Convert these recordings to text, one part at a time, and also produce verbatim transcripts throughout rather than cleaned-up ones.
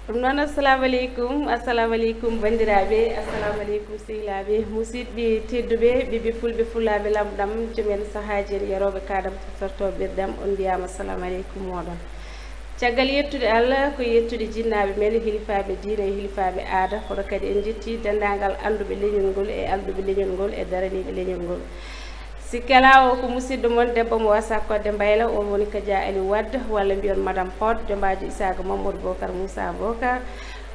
Ɗum noon, assalamu aleykum, assalamu aleykum banndiraaɓe, assalamu aleykum sehilaaɓe, musidɓe tedduɓe, ɓiɓɓe fulɓe, fulaaɓe lamɗam, joomen sahaaji en, yarooɓe kaadam, sottortooɓe ɓerɗam, on mbiyaama assalamu aleykum mooɗon. Caggal yettude Allah, ko yettude jinnaaɓe men, hilifaaɓe diine e hilifaaɓe aada, kono kadi en njetti denndaangal annduɓe leñol ngol e alɗuɓe leñol ngol e daraniiɓe leñol ngol. Sikke alaa, o ko musidɗo mon debbo mo wasa kodde mbayla, on woni Kadia Aliou Wade, walla mbiyon Madame Pod, jombaajo Isaaga Mamadou Bocar Moussa Bocar.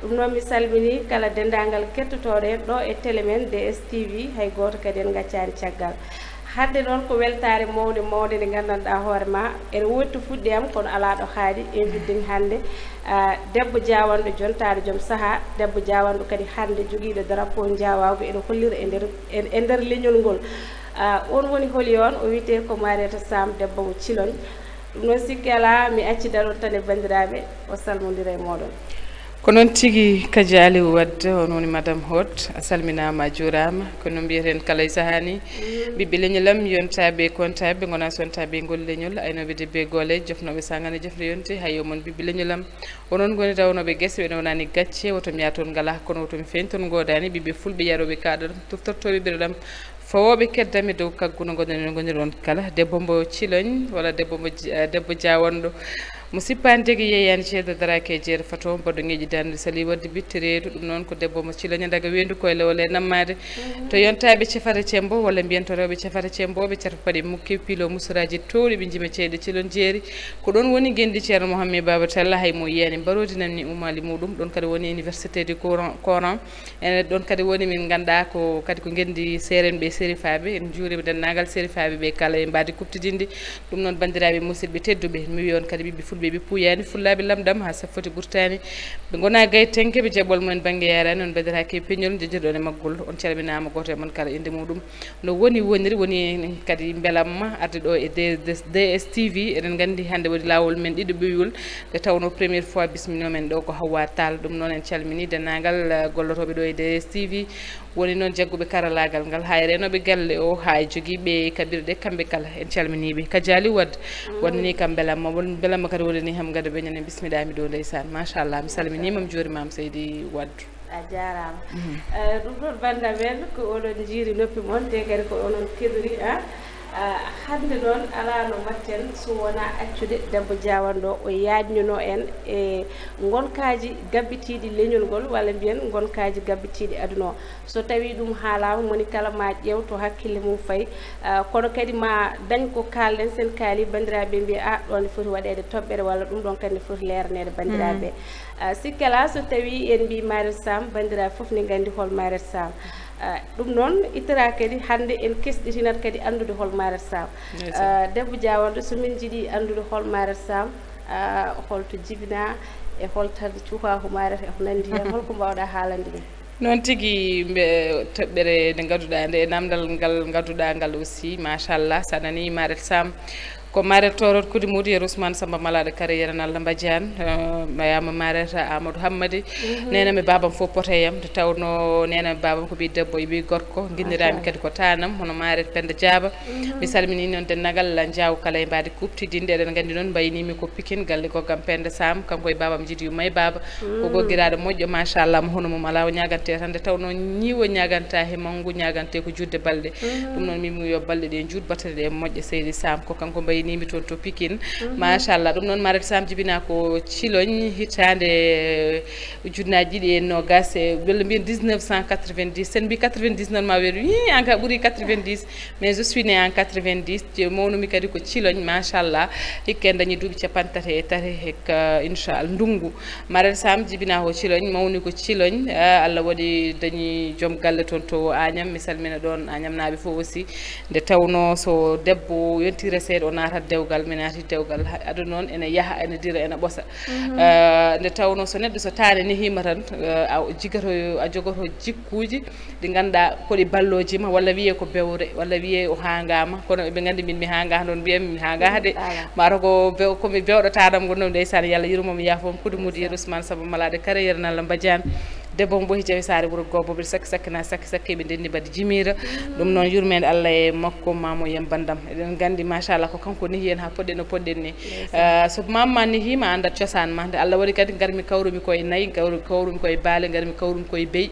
Ɗum noon, mi salmini kala denndaangal kettotooɗo en ɗo e télé men D S T V, hay gooto kadi en ngaccaani caggal. Hannde noon ko weltaare mawnde, mawnde nde nganndanɗaa hoore ma, ene woodi to fuɗɗi am, kono alaa ɗo haaɗi. Invitde mi hannde, ah, debbo jaawanɗo, jontaaɗo joom sahaa, debbo jaawanɗo kadi hannde jogiiɗo drapeau njaawaagu, ene hollira e nder, e, e nder leñol ngol. Ah, on woni holi on? O wiyetee ko Mariéta Sam, debbo mo Ciloñ. Ɗum noon, sikke alaa, mi accidat on tan e banndiraaɓe, o salmondira e mooɗon. Ko noon tigi, Kadia Aliou Wade, on woni Madame Hot, a salminaama, a juuraama. Ko no mbiyeten kala e sahaa ni, ɓiɓɓe leñol am, yontaaɓe, kontaaɓe, ngona sontaaɓe e ngol leñol, aynooɓe debbo e golle, jofnooɓe saanga e jofnde yonti, hay yo mon ɓiɓɓe leñol am. Onon ngoni dawnooɓe gese, ɓe wonani gacce, woto mi yah toon ngalaa, kono woto mi feeñ toon ngoodaani, ɓiɓɓe fulɓe yarooɓe kaadam, tuftortooɓe ɓerɗam, fawooɓe keddam e dow kaggu no ngonir-, ngoniron kala. Debbo mbo Ciloñ, walla debbo mbo J-, eh, debbo jaawanɗo, mo sippaani dege yeeyaani ceedo daraake e jeere fato, mboɗo ŋeeƴi daande sali waɗde bitte reedu. Ɗum noon ko debbo mo Ciloñ, daga weendu koyle walla e nammaade. To yontaaɓe cefata cembo, walla mbiyen to rewɓe cefata cembo, ɓe cata paɗe mukke, piilo musoraaji towɗi, ɓe njima ceeɗe Ciloñ jeeri. Ko ɗoon woni ngenndi Ceerno Mohammed Baaba Talla, hay mo yiyaani mbaroodi namni ummali muɗum. Ɗoon kadi woni université du Coran, Coran. Ene ɗoon kadi woni min nganndaa ko kadi ko ngenndi seerenɓe, serifaaɓe. En njuuriima denndaangal serifaaɓe ɓe kala e mbaadi kuɓtidinndi. Ɗum noon, banndiraaɓe musidɓe tedduɓe, mi wiya on kadi ɓiɓɓe fulɓe, ɓe puuyaani, fullaaɓe lamɗam haa sappo foti ɓurtaani. Ɓe ngonaa gaytenke, ɓe jaɓɓol mumen bannge yaaraani, on mbaɗiraaki peñol, njejjirɗon e maggol. On calminaama, gooto e mon kala innde muɗum. No woni woniri, woni kadi mbelamma arde ɗo e D-, D-, D S T V. Eɗen nganndi hannde woni laawol men ɗiɗo ɓiwol, nde tawnoo première fois bisminoo men ɗo ko Hawwa Tall. Ɗum noon en calminii denndaangal, eh, gollotooɓe ɗo e D S T V. Woni noon jagguɓe karallaagal ngal, haa e reenooɓe galle o, haa e jogiiɓe kaɓirɗe, kamɓe kala en calminii ɓe. Kadia Aliou Wade, wonani kam mbelamma, won mbelamma kadi wonani ham gado ɓe ñande bismiɗaami ɗo ndeysaan. Machallah, mi salminiima, mi juurimaama seydi Wade. A jaaraama. Eh, ɗum ɗoon bannda men, ko oɗon njiiri noppi mon, te kadi ko onon keɗori, ah. Ah, hannde noon alaa no mbaɗten so wonaa accude debbo jaawanɗo o yaajnuno en e ngonkaaji gabbitiiɗi leñol ngol, walla mbiyen ngonkaaji gabbitiiɗi aduna o. So tawii ɗum haalaama, moni kala ma ƴeew to hakkille mum fayi, ah, kono kadi ma dañ ko kaalɗen, sen kaali banndiraaɓe mbiya, "Ah, ɗo ne foti waɗeede toɓɓere," walla, "Ɗum ɗoon kadi ne foti leeraneede banndiraaɓe." Ah, sikke alaa, so tawii en mbii Mariéta Sam, banndiraaɓe fof ne nganndi hol Mariéta Sam. Ah, ɗum noon, ittata kadi hannde en kesɗitinat kadi anndude hol Mariéta Sam. Ah, debbo jaawanɗo, so min njiɗi anndude hol Mariéta Sam, ah, holto jibinaa e hol tan cuhaa ko Mariéta e ko nanndi heen, holko mbaawɗaa haalande min? Noon tigi, mbe-, toɓɓere nde ngadduɗaa nde, e namdal ngal ngadduɗaa ngal aussi, machallah, so a nanii Mariéta Sam, ko Mariéta Torot Kudi Mudi e Ousmane Samba Malade Kare Yeren Allah Mbadiane, eh, mayama Mariéta Amadou Hammadi, neenam e baabam fof pote yam, nde tawnoo neenam e baabam ko ɓii debbo e ɓii gorko, nginniraami kadi ko taanam, hono Mariéta Penda Diaba. Mi salminii noon denndaangal Njaaw kala e mbaadi kuɓtidinɗi, eɗen nganndi noon mbayniimi ko Pikine, galle goggam Penda Sam, kanko e baabam njiɗi yumma e baaba. Ko goggiraaɗo moƴƴo, machallah, mo hono mum alaa, o ñaagantee tan, nde tawnoo ñiiwo ñaagantaa he manngu, ñaagantee ko juutde balɗe. Ɗum noon, min mbiyi yo balɗe ɗe njuut, battane ɗe moƴƴa, seydi Sam, ko kanko mbayniimi toon to Pikine. Machallah, ɗum noon, Mariéta Sam jibinaa ko Ciloñ, hitaande ujunnaaji ɗiɗi e noogaas, e walla mbiyen dix-neuf cent quatre-vingt-dix. Sen mbi quatre-vingt-dix noon, ma wiyde, "Ii, aan ka ɓuri quatre-vingt-dix." Mais je suis née en quatre-vingt-dix, je mawnumi kadi ko Ciloñ, machallah. Hikka en dañi duuɓi capanɗe tati e tati hikka, inchallah, ndunngu. Mariéta Sam jibinaa ko Ciloñ, mawni ko Ciloñ. Eh, Allah waɗi dañi joom galle toon to Agnam. Mi salmina ɗoon Agnamnaaɓe fof aussi. Nde tawnoo so debbo yontirii seeɗa, o naatat dewgal, mi naati dewgal. Ha-, aduna noon ene yaha, ene dira, ene ɓosa. Eh, nde tawnoo so neɗɗo so taane nehiima tan, eh, a jigato, a jogoto jikkuuji ɗi ngannduɗaa ko ɗi ballooji ma, walla wiyee ko bewre, walla wiyee o haangaama. Kono eɓe nganndi min mi haangaaka, noon mbiyam mi haangaaka de. Mataw ko bew-, ko mi bewɗo taanam ngon noon, ndeysaan, yo Allah yurmo mo, yaafo mo, Kudi Mudi, Ousmane Samba Malade Kare Yeren Allah Mbadiane. Debbo mo Bohi Jawi Saare wuro Gobbo, ɓe sakki sakki na sakki sakki, ɓe ndenndi mbaɗi jimiira. Ɗum noon, yurmeende Allah e makko, maamo yem banndam. Eɗen nganndi, machallah, ko kanko nehi en haa poɗɗen no poɗɗen ni. Ah, so mamma nehi ma, anndat cosaan ma. Nde Allah waɗi kadi, ngarmi kawrumi koye nayi, kawru-, kawrumi koye baali, ngarmi kawrumi koye beyi,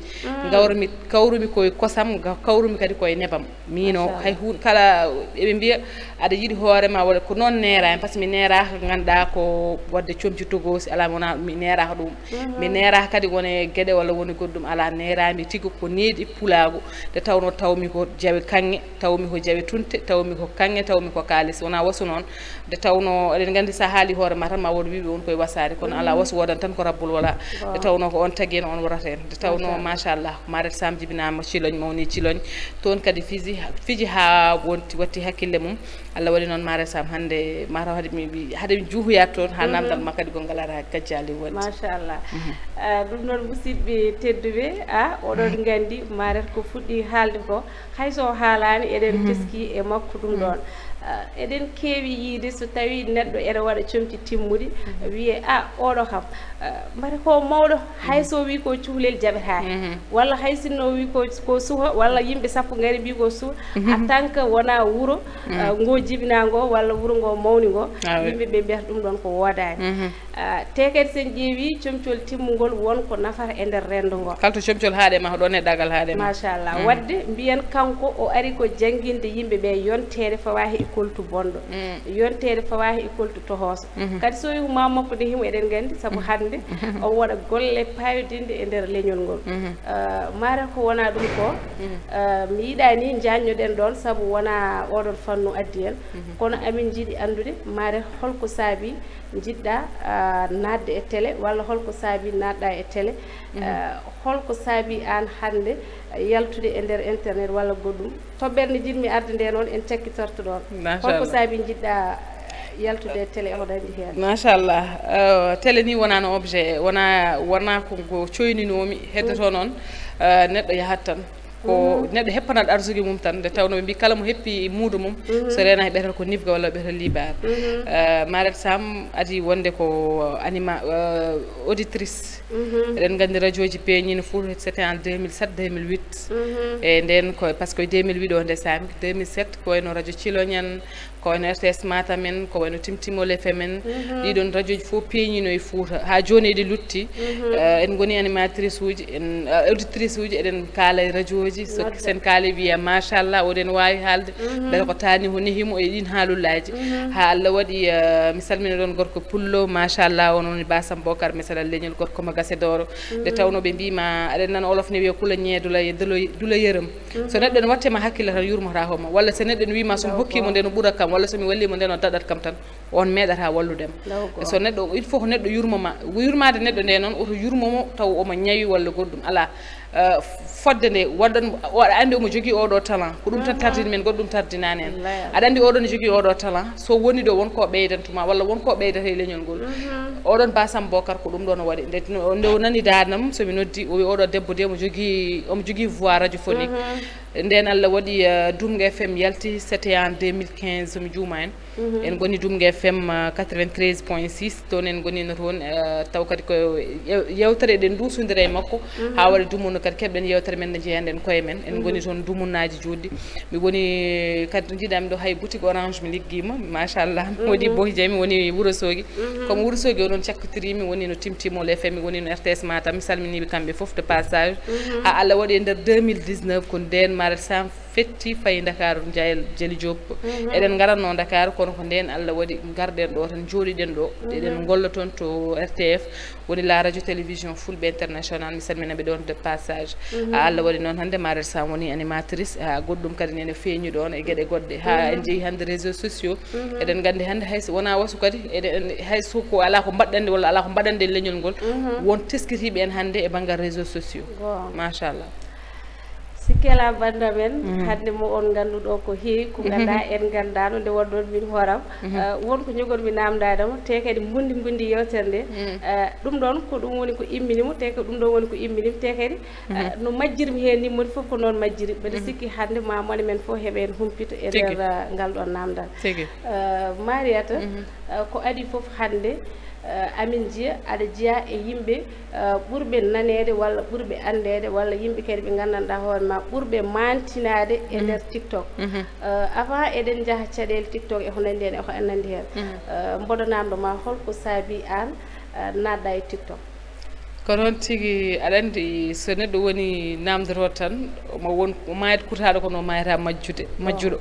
ngarmi kawrumi koye kosam, nga-, kawrumi kadi koye nebam. Miino, hay huunde kala, eɓe mbiya aɗa yiɗi hoore ma, walla ko noon neera en, par ce que mi neeraaka ko ngannduɗaa ko waɗde comci togoosi, alaa mi wona, mi neeraaka ɗum. Mi neeraaka kadi wone geɗe walla woni goɗɗum, alaa, neeraami tigi ko needi pulaagu. Nde tawnoo tawmi ko jawe kaŋŋe, tawmi ko jawe tunte, tawmi ko kaŋŋe, tawmi ko kaalis, wonaa wasu noon. Nde tawnoo eɗen nganndi so a haali hoore ma tan ma wood wiiɓe won koye wasaade, kono alaa, wasu woodan tan ko rabbol wala. Nde tawnoo ko on tagi en, on wonata en. Nde tawnoo, machallah, Maret Sam jibinaama Ciloñ, mawni Ciloñ. Toon kadi fiji, fiji haa wonti, watti hakkille mum. Allah waɗi noon, Maret Sam, hannde mataw hade mi, mi, hade mi juuhoyaade toon, haa namdal ma kadi gonngal ara kadi jaali wonde. Machallah. Ah, ɗum noon, musidɓe tedduɓe, a, oɗon nganndi Maret ko fuɗɗi haalde ko, hay so o haalaani, eɗen teski e makko ɗum ɗoon. Ah, eɗen keewi yiide so tawii neɗɗo ene waɗa comci timmuɗi, wiyee, a, oɗo kam, ah, mbate ko mawɗo, hay so wii ko cuhlel jaɓetaake. Walla hay sinno wii ko, ko suho, walla yimɓe sappo ngari mbii ko suho, en tant que wona wuro, ah, ngo jibinaa ngo, walla wuro ngo mawni ngo, yimɓe ɓe mbiyata ɗum ɗoon ko woodaani. Ah, te kadi, so en ƴeewii, comcol timmungol won ko nafata e nder renndo ngo. Kala to comcol haaɗe ma, ko ɗo neɗɗaagal haaɗe ma. Machallah. Waɗde mbiyen, kanko o ari ko jannginde yimɓe ɓe yonteede fawaahi e koltu bonɗo, yonteede fawaahi e koltu tohooso. Kadi so wii ko ma makko nde himo, eɗen nganndi, sabu hannde o waɗa golle payodinɗe e nder leñol ngol. Ah, mara ko wona ɗum ko, ah, mi yiɗaani njaanñoɗen ɗoon, sabu wona oɗon fannu addi en. Kono amin njiɗi anndude, mare holko saabi njiɗɗa, ah, naatde e télé, walla holko saabi naatɗa e télé? Ah, holko saabi aan hannde yaltude e nder internet walla goɗɗum? Toɓɓere nde njiɗmi arde nde noon, en cakkitorto ɗoon. Holko saabi njiɗɗa yaltude e télé, oɗo anndi heen? Machallah. Ah, télé ni wonano objet, wona, wona ko, ko coyninoomi, heddoto noon, ah, neɗɗo yahat tan. Ko neɗɗo heppanat arsugue mum tan, nde tawnoo ɓe mbii kala mo heppi muudo mum, so reenaaki ɓeetal ko nifga walla ɓeetal libaar. Eh, Maret Sam adi wonde ko anima-, eh, auditrice. Eɗen nganndi rajooji peeñiino Fuuta, c'était en deux mille sept, deux mille huit. E ndeen ko, par ce que deux mille huit o ndesaami, deux mille sept ko wayno radio Ciloñ en, ko wayno R T S Matam en, ko wayno Timtimol F M en. Ɗiɗon rajooji fof peeñiino e Fuuta. Haa jooni eɗi lutti. Eh, en ngoni animatrice uji, en, eh, auditrice uji, eɗen kaala e rajooji. So, so en kaali wiya, "Machallah, oɗen waawi haalde." Mbele ko taani o nehi mo e ɗiin haalullaaji. Haa Allah waɗi, eh, mi salmina ɗoon gorko Pullo, machallah, on woni Basam Bokar, mi salal leñol gorko mo Gase Dooro. Nde tawnoo ɓe mbii ma, aɗen nana Wolof ne wiya, "Kula ñee dula, dula, dula yërëm." So neɗɗo ene watte ma hakkille tan, yurmotaako ma. Walla so neɗɗo ene wii ma, "So mi hokkii mo nde, no ɓura kam," walla "So mi wallii mo nde, no daɗat kam tan." On meeɗataa wallude ma. So neɗɗo, il faut ko neɗɗo yurmo ma. Yurmaade neɗɗo nde noon, oto yurmo mo taw omo ñawi walla goɗɗum. Alaa. Eh, fodde nde, waɗɗon, aɗa anndi omo jogii oɗo talent. Ko ɗum tan tardini men, goɗɗum tardinaani en. Aɗa anndi oɗo ne jogii oɗo talent. So woni ɗo, won ko ɓeydantuma, walla won ko ɓeydata e leñol ngol. Oɗon Basam Bokar, ko ɗum ɗo no waɗi. Nde, nde o nani daadam, so mi noddi, o wi, "Oɗo debbo de, omo jogii, omo jogii voix radiophonique." Ndeen Allah waɗi, eh, Dumga F M yalti, c'était en deux mille quinze, so mi juumaani. En ngoni Dumga F M, eh, quatre-vingt-treize point six, toon en ngoniino toon, eh, taw kadi ko yew-, yewtere eɗen nduusondira e makko, haa waɗi dumunna kadi keɓɗen yewtere men nde njeyanɗen koye men. En ngoni toon dumunnaaji juutɗi. Mi woni kadi, njiɗami ɗo hay boutique Orange mi liggiima, machallah. Mi waɗi Bohi Jawi, mi woni Wuro Soogi. Comme Wuro Soogi o ɗon cakkitiriimi, woni no Timtimol F M, woni no R T S Matam. Mi salminiiɓe kamɓe fof de passage. Haa Allah waɗi e nder deux mille dix-neuf ko ndeen Maret Sam fetti fayi Ndakaaru, Jayel Jeli Diop. Eɗen ngaratnoo Ndakaaru, kono ko ndeen Allah waɗi ngarɗen ɗo tan, njooɗiɗen ɗo. Eɗen ngolla toon to R T F, woni la radio télévision Fulɓe International. Mi salmina ɓe ɗoon de passage. Haa Allah waɗi noon hannde Maret Sam woni animatrice. Haa goɗɗum kadi nene feeñi ɗoon e geɗe goɗɗe. Haa en njehi hannde réseaux sociaux. Eɗen nganndi hannde hay so wonaa wasu kadi, eɗen, hay so ko alaa ko mbaɗɗande walla alaa ko mbaɗande e leñol ngol, won teskitiiɓe en hannde e banngal réseaux sociaux. Machallah. Sikke alaa, bannda men, hannde mo on ngannduɗo ko heewi, ko nganndaa en nganndaano nde wonɗon min hooram. Eh, won ko njogormi naamndaade mo, te kadi mbundi mbundi yewtere nde. Eh, ɗum ɗoon ko ɗum woni ko immini mo, te ko ɗum ɗoon woni ko immini mo, te kadi, eh, no majjirmi heen ni, moni fof ko noon majjiri. Mbeɗa sikki hannde ma mone men fof heɓa en humpito e nder, eh, ngal ɗoon naamndal. Eh, Mariata, eh, ko adii fof hannde, Eh, amin jiya aɗa jiya e yimɓe eh, ɓurɓe naneede walla ɓurɓe anndeede walla yimɓe kadi ɓe nganndanɗaa hoore ma ɓurɓe maantinaade e nder TikTok. Eh, avant eɗen njaha caɗeele TikTok e ko nanndi heen e ko nanndi heen. Eh, mboɗo naamndo ma holko saabi aan eh, naatɗa e TikTok? Ko noon tigi, aɗa anndi so neɗɗo woni naamndotoo tan, omo won maayde kutaaɗo kono maayata majjude majjuɗo.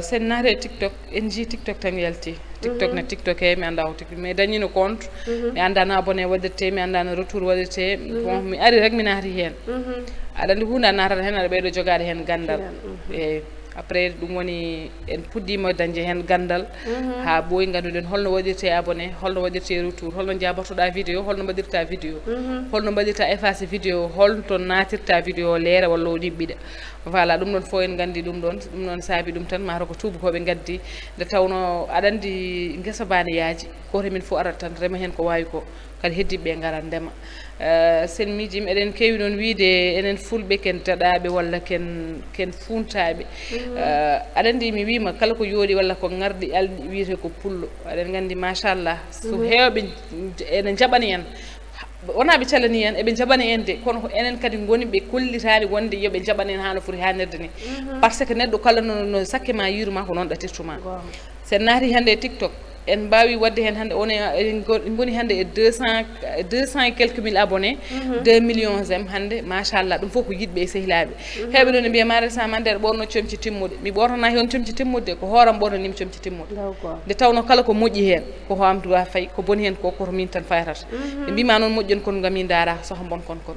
Sen naati e TikTok, en njii TikTok tan yalti. TikTok na TikTok he, mi annda ko TikTok, mi dañino compte. Mi annda no abonné waɗirte, mi annda no retour waɗirte. Bon, mi ari rek mi naati heen. Aɗa anndi huunde a naatata heen aɗa ɓeydo jogaade heen ganndal. Eeyi. Après ɗum woni en puɗɗiima dañde heen ganndal. Haa ɓooyi ngannduɗen holno waɗirte abonné, holno waɗirte retour, holno njaabortoɗaa vidéo, holno mbaɗirta vidéo, holno mbaɗirta effacé vidéo, holto naatirta vidéo leera walla o ɗiɓɓiɗa. Voilà, ɗum ɗoon fof en nganndi ɗum ɗoon. Ɗum noon saabi ɗum tan mataw ko tuubakooɓe ngaddi. Nde tawnoo aɗa anndi ngesa baane yaaji, gooto e men fof arat tan rema heen ko waawi ko, kadi heddiiɓe ɓee ngarat ndema. Sen miijii mi eɗen keewi noon wiyde enen fulɓe ken daɗaaɓe walla ken ken fuuntaaɓe. Aɗa anndi mi wiima kala ko yooɗi walla ko ŋarɗi alɗi wiyetee ko pullo. Aɗen nganndi machallah so heewɓe ene njaɓani en, wonaa ɓe calanii en, eɓe njaɓani en de, kono ko enen kadi ngoni ɓe kollitaani wonde yo ɓe njaɓan en haa no foti haanirde ni. Par ce que neɗɗo kala no no sakke ma yiiru ma ko noon ɗatirtu ma. Sen naati hannde e TikTok, en mbaawi waɗde heen hannde on en ngoni hannde e deux cent deux cent et quelques mille abonnés. Deux millions j'aime hannde, machallah, ɗum fof ko yiɗɓe e sehilaaɓe. Heewɓe noon ne mbiya ma resama nde aɗa ɓoorno comci timmuɗe, mi ɓoornanaaki on comci timmuɗe de, ko hooram ɓoornanimi comci timmuɗe. Nde tawnoo kala ko moƴƴi heen ko hoore am duwa fay, ko boni heen ko koto min tan fayatata. Ɓe mbima noon moƴƴon kon ngam min ndaara soha bon kon kon.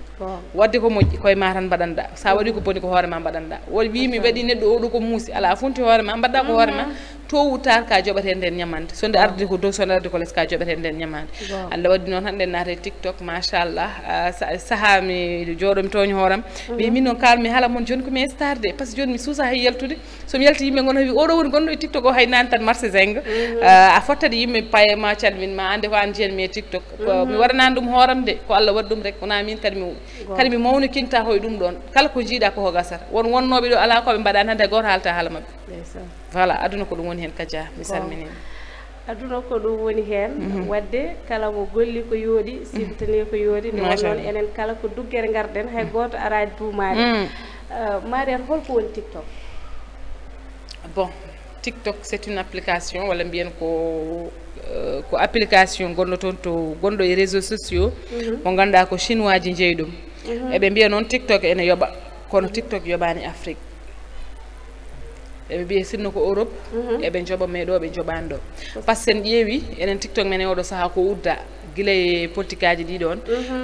Waɗde ko moƴƴi koye ma tan mbaɗanɗa, sa waɗi ko boni ko hoore ma mbaɗanɗa. Woɗi wi mi waɗi neɗɗo oɗo ko muusi, ala funti hoore ma mbaɗɗa ko hoore ma. Tôt ou tard ka joɓete nden ñamande, so nde ardi ko dow, so nde ardi ko les ka joɓete nden ñamande. Allah waɗi noon hannde naata e TikTok, machallah. Saha mi jooɗo mi tooña hooram, mi min noon kalmi haala mon joni ko mi star de, par ce que joni mi suusa hay yaltude. Somi yalti yimɓe gona wi oɗo woni gonɗo e TikTok o, hay nani tan marché zingue. A fottat yimɓe paye ma calmin ma ande ko an jeyanmi e TikTok. Ko mi waɗanani ɗum hooram de, ko Allah waɗi ɗum rek, wona min kadi mi kadi mi mawnikinta koye ɗum ɗon. Kala ko jiiɗa koko gasata, won wonnoɓe ɗo ala koɓe mbaɗani hande hay goto haalta haala mabɓe. Voilà, aduna ko ɗum woni hen. Kaja, mi salminima. Aduna ko ɗum woni heen. Waɗde kala mo golli ko yooɗi, sibtani ko yooɗi. Nde won noon enen kala ko duggere ngarɗen, hay gooto araani duumaade. Mariat, holko woni TikTok? Bon, TikTok c'est une application, walla mbiyen ko euh, ko application gonɗo toon to gonɗo e réseau sociaux, mo ngannduɗaa ko chinois ji njeyi ɗum. Eɓe mbiya noon TikTok ene yoɓa, kono TikTok yoɓani Afrique. Eɓe mbiya sinno ko Europe eɓe njoɓa, mais ɗo ɓe njoɓani ɗo. Par ce que sen ƴeewi enen TikTok men e oɗo saaha ko udda gila e politique aji ɗi ɗon.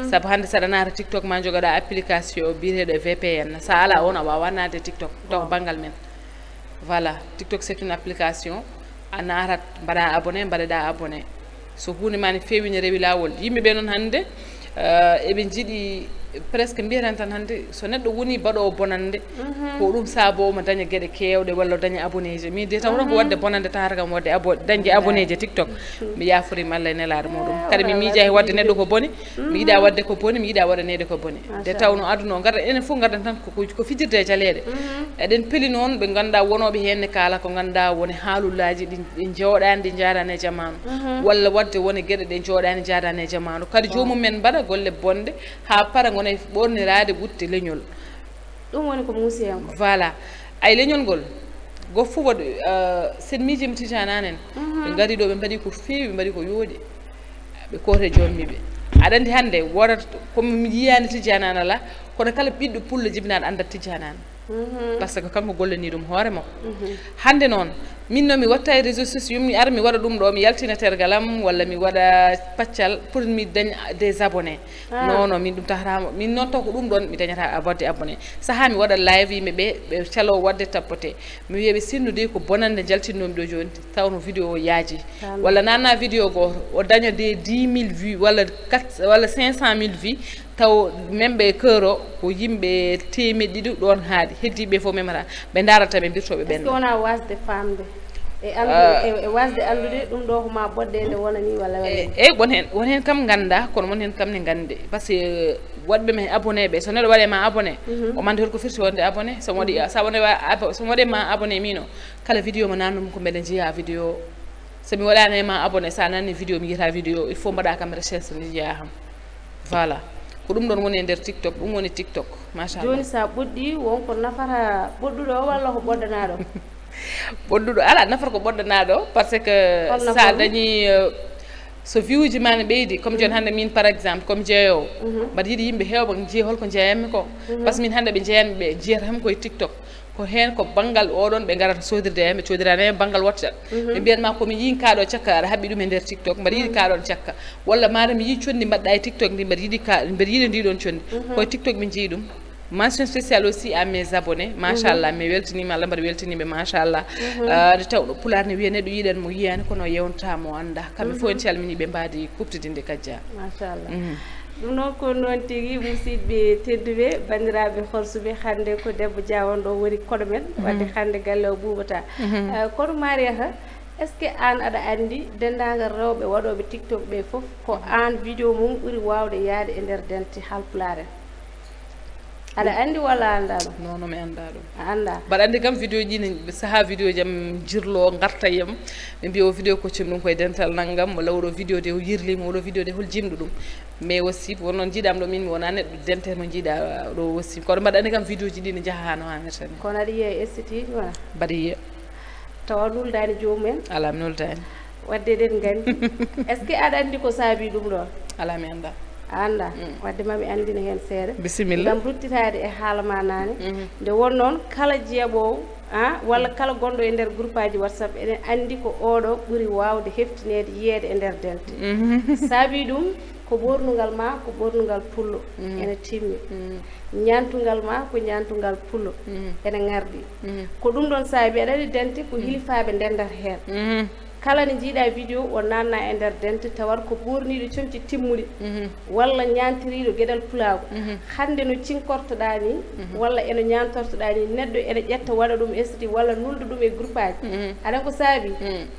Sabu hannde saɗa naata TikTok ma jogaɗa application biyeteɗo e VPN, sa ala on a wawa naatde TikTok taw ko banngal men. Voilà, TikTok c'est une application. A naatat mbaɗa abonné, mbaɗeɗa abonné. So hunde ma ne feewi ne rewi lawol, yimɓe ɓe noon hannde euh, eɓe jiiɗi presque mbiyaten tan hannde so neɗɗo woni baɗowo bonande, ko ɗum saabo omo daña geɗe kewɗe walla o daña abonné ji. Min de taw tan ko waɗde bonande tawata kam waɗde abo dañde abonné ji e TikTok. Mi yaaforiima Allah e nelaaɗo muɗum, kadi mi miija e waɗde neɗɗo ko boni. Mi yiɗa waɗde ko boni, mi yiɗa waɗaneede ko boni. Nde tawno aduna o ngarɗen enen fof, ngarɗen tan ko ko fijirde e jaleeɗe. Eɗen peli noon ɓe ngannduɗaa wonooɓe heen ne kaala ko ngannduɗaa woni haalullaaji ɗi ɗi njooɗaani, ɗi njaadaani e jamaanu, walla waɗde woni geɗe ɗe njooɗaani njaadaani e jamaanu. Kadi joomum men mbaɗa golle bonɗe haa para ngona e ɓoorniraade wutte leñol. Ɗum woni ko muusi heen ko. Voilà. Ay leñol ngol, gooto fof waɗi, sen miijiima tijaanaanen. Ɓe ngari ɗo ɓe mbaɗi ko feewi, ɓe mbaɗi ko yooɗi. Ɓe koote joommiiɓe. Aɗa anndi hannde wodat komi mi yiyaani tijjaanaana la, kono kala ɓiɗɗo pullo jibinaaɗo anndat tijjaanaana. Par ce que kanko gollanii ɗum hoore makko. Hannde noon min noon mi watta e réseau sociaux mi ara mi waɗa ɗum ɗo, mi yaltina tergal am walla mi waɗa paccal pour mi dañ des abonnés. Non non, min ɗum tahramo min noon taw ko ɗum ɗon mi dañata waɗde abonné. Sahaa mi waɗa live yimɓe ɓe ɓe calo waɗde tapoter. Mi wiya ɓe sinno dey ko bonannde njaltinnomi ɗo jooni, tawno vidéo o yaaji. Walla nanna vidéo gooto o daña de dix mille vues walla quatre walla cinq cent mille vues, taw memɓe e cœur o ko yimɓe teemeɗɗe ɗiɗi ɗon haaɗi, heddiiɓe fof memata. Ɓe ndarata ɓe mbirto ɓe ɓenna. Wona wasde famde e anndude e wasde anndude ɗum ɗo ko ma ɓoɗɗe nde wona ni walla walla. Eyyi won heen, won heen kam ngannda, kono won heen kam ne nganndi par ce que waɗɓe men abonné ɓe so neɗɗo waɗe ma abonné, omo anndi holko firti wonde abonné. Somo waɗi sa wonde somo waɗe ma abonné min o, kala vidéo mo nannumi ko mbeɗa jeeya vidéo. So mi waɗaani e ma abonné, so a nani vidéo, mi yiyata vidéo, il faut mbaɗa kam recherche, ndi jeyaa kam. Voilà. Ko ɗum ɗon woni e nder TikTok, ɗum woni TikTok. Machallah. Jooni so a ɓoɗɗi, won ko nafata ɓoɗɗuɗo o walla ko ɓoɗɗanaaɗo? Ɓoɗɗuɗo, alaa nafata ko ɓoɗɗanaaɗo, parce que so a dañi, euh, so view uji ma ne ɓeydi, comme jooni hannde min par exemple, comme jeeyowo, mbaɗa yiɗi yimɓe heewɓe njiya holko njeeyammi ko. Parce que min hannde ɓe njeeyanmi ɓe, njiyata kam koye TikTok. Ko heen ko banngal oɗon ɓe ngarata sodirde heen, ɓe codirani heen banngal WhatsApp. Ɓe mbiyat ma ko mi yii kaaɗo cakka, aɗa haɓɓi ɗum e nder TikTok, mbaɗa yiɗi kaaɗon cakka. Walla maɗa mi yii conndi mbaɗɗa e TikTok ndi, mbaɗa yiɗi ka, mbaɗa yiɗi ndiɗon conndi. Koye TikTok min njeyi ɗum. Mention spéciale aussi à mes abonnés. Machallah, mi weltiniima, Allah mbaɗa weltiniiɓe, machallah. Ah, nde tawɗo pulaar ne wiya neɗɗo yiɗan mo yiyaani, kono yewnta mo annda. Kamɓe fof en calminii ɓe mbaadi kuɓtidinde Kajja. Machallah. Ɗum noon ko noon tigi, musidɓe tedduɓe, banndiraaɓe holsuɓe, hannde ko debbo Dia on ɗo woni koɗo men, wadde hannde galle o ɓuuɓata. Ah, kono Mariata, est-ce que aan aɗa anndi denndaangal rewɓe waɗooɓe TikTok ɓe fof, ko aan vidéo mum ɓuri waawde yahde e nder dente Haalpulaar en? Aɗa anndi walla a anndaa ɗum? Non, non, mi anndaa ɗum. A anndaa? Mbaɗa anndi kam vidéo ji ne, sahaa vidéo ji am jirlo, ngarta e am, ɓe mbiya o vidéo koccumi ɗum koye dental nanngam, walla oɗo vidéo de o yirliima, oɗo vidéo de hol jimɗo ɗum. Mais aussi, won noon njiiɗam ɗo min, mi wonaa neɗɗo dente no njiiɗa ɗo aussi. Kono mbaɗa anndi kam vidéo ji ɗi ne njaha haa no haanirta ni. Kono aɗa yiya e S T ji wona? Mbaɗa yiya. Tawa nuldaani joomum en? Alaa, mi nuldaani. Wadde eɗen nganndi. Est-ce que aɗa anndi ko saabii ɗum ɗoon? Alaa, mi anndaa. A anndaa? Wadde ma mi anndina heen seeɗa. Bisimilla. Ngam ruttitaade e haala ma naane. Nde won noon, kala jeeɓoowo, ah, walla kala gonɗo e nder groupe aji WhatsApp, eɗen anndi ko oɗo ɓuri waawde heftineede yiyeede e nder dente. Saabii ɗum ko ɓoornungal ma, ko ɓoornungal pullo. Ene timmi. Ñaantungal ma, ko ñaantungal pullo. Ene ŋarɗi. Ko ɗum ɗoon saabii, aɗa anndi dente ko hilifaaɓe ndenndata heen. Kala ne njiiɗa vidéo o naatna e nder dente tawat ko ɓoorniiɗo comci timmuɗi, walla ñaantiriiɗo geɗal pulaagu. Hannde no cinkortoɗaa ni, walla eno ñaantortoɗaa ni, neɗɗo ene ƴetta waɗa ɗum S T walla nulda ɗum e groupe aji. Aɗa ko saabii?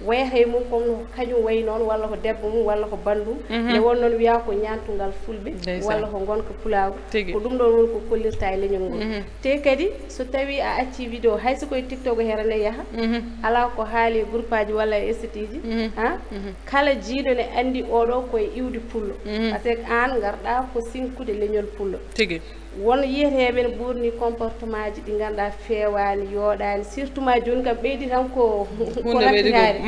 Wayata e mum comme no kañum wayi noon, walla ko debbo mum, walla ko banndum. Nde won noon wiya ko ñaantungal fulɓe, walla ko ngonka pulaagu. Tigi. Ko ɗum ɗoon woni ko kollirta e leñol ngol. Te kadi, so tawii a accii vidéo, hay so koye TikTok o hera ne yaha, alaa ko haali e groupe aji walla e S T ji, ah, kala jiiɗo ne anndi oɗo koye iwdi pullo. Parce que aan ngarɗaa ko sinkude leñol pullo. Tigi. Won yiyeteeɓe ne ɓoorni comportement ji ɗi ngannduɗaa feewaani, yooɗaani, surtout ma jooni kam ɓeydi tan ko, ko huunde ɓeydi ko rattitaare.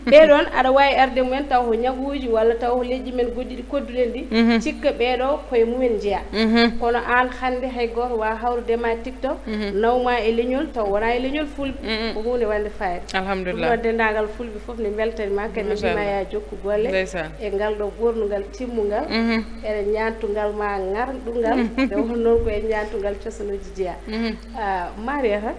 Ɓee ɗoon aɗa waawi arde mumen taw ko ñaguuji walla taw ko leƴƴi men goɗɗi ɗi kodduɗen ɗi, cikka ɓee ɗo koye mumen njeya. Kono aan hannde hay gooto waawa hawrude ma TikTok, naw ma e leñol taw wonaa e leñol fulɓe. Ko huunde wonde fayida. Alhamdulillah. Ɗum noon denndaangal fulɓe fof ne mbeltani ma, kadi ne mbiy ma yaa jokku golle. Ndeysaan. E ngal ɗo ɓoornungal timmungal, eɗen ñaantungal ma ŋarɗungal, nde won noon ko e ñaantungal cosanuuji jeya. Ah, Mariata,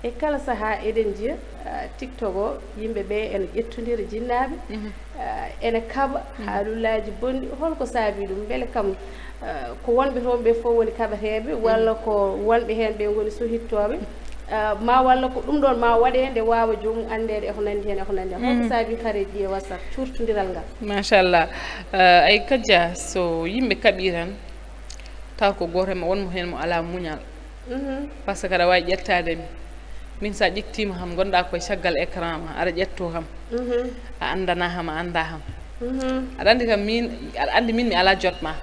e kala sahaa eɗen njiya, ah, TikTok o, yimɓe ɓe ene ƴettondira jinnaaɓe, ah, ene kaɓa haalullaaji bonɗi. Holko saabii ɗum? Mbele kam, ah, ko wonɓe toon ɓe fof woni kaɓeteeɓe, walla ko wonɓe heen ɓe ngoni sohittooɓe? Ah, ma walla ko ɗum ɗoon ma waɗe nde waawa joomum anndeede e ko nanndi heen, e ko nanndi heen. Holko saabii kareeji ɗi e WhatsApp, cuurtondiral ngal? Machallah. Ah, ay Kajja, so yimɓe kaɓii tan, taw ko gooto e maɓɓe, won mo heen mo alaa muñal. Parce que aɗa waawi ƴettaade mi. Min, so a ƴettiima kam, ngonɗaa koye caggal écran ma, aɗa ƴettoo kam. A anndanaa kam, a anndaa kam. Aɗa anndi kam, min, aɗa anndi min mi alaa jot ma.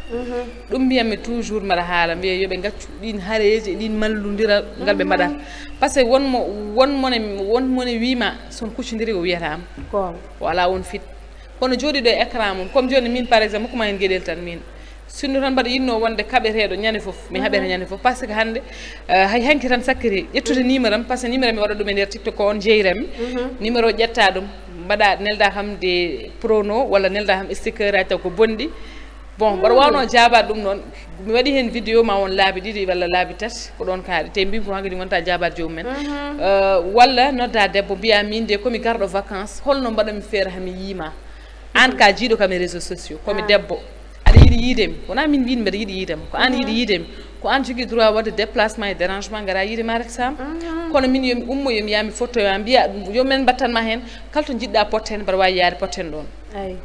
Ɗum mbiyatmi toujours, mbaɗa haala, mbiya yo ɓe ngaccu ɗiin hareeji e ɗiin mallondiral ngal ɓe mbaɗata. Parce que won mo, won mo ne, won mo ne wii ma, so on kuccondiri o wiyata am. Goonga. O alaa oon fit. Kono jooɗiiɗo e écran mum, comme jooni min, par exemple, hokkuma heen geɗel tan min. Sinno tan mbaɗa yiɗno wonde kaɓeteeɗo ñande fof, mi haɓete ñande fof. Parce que hannde, eh, hay hanki tan sakkiri ƴettude numéro am, parce que numéro mi waɗa ɗum e nder TikTok, ko on jeeyram. Numéro ƴetta ɗum, mbaɗa, nelda kam des pronos walla nelda kam sticker aji taw ko bonɗi. Bon, mbaɗa waawno jaabaade ɗum noon. Mi waɗi heen vidéo ma won laabi ɗiɗi walla laabi tati, ko ɗoon kaaɗi. Te mbimi ko hankadi wonta jaabaade joomum en. Eh, walla nodda debbo, mbiya min de ko mi garɗo vacances, holno mbaɗa mi feere hami yiima? Aan ka jiiɗo kam e réseaux sociaux, ko mi debbo. Aɗa yiɗi yiide mi? Wonaa min mbin mbeɗa yiɗi yiide ma. Ko aan yiɗi yiide mi. Ko aan jogii droit waɗde déplacement e dérangement, ngara yiide ma rek sam. Kono min yo mi ummo, yo mi yaa mi fottoya, mbiya, yo men mbattan ma heen, kala to njiɗɗa potte heen, mbaɗa waawi yaade potte heen ɗoon. Ay.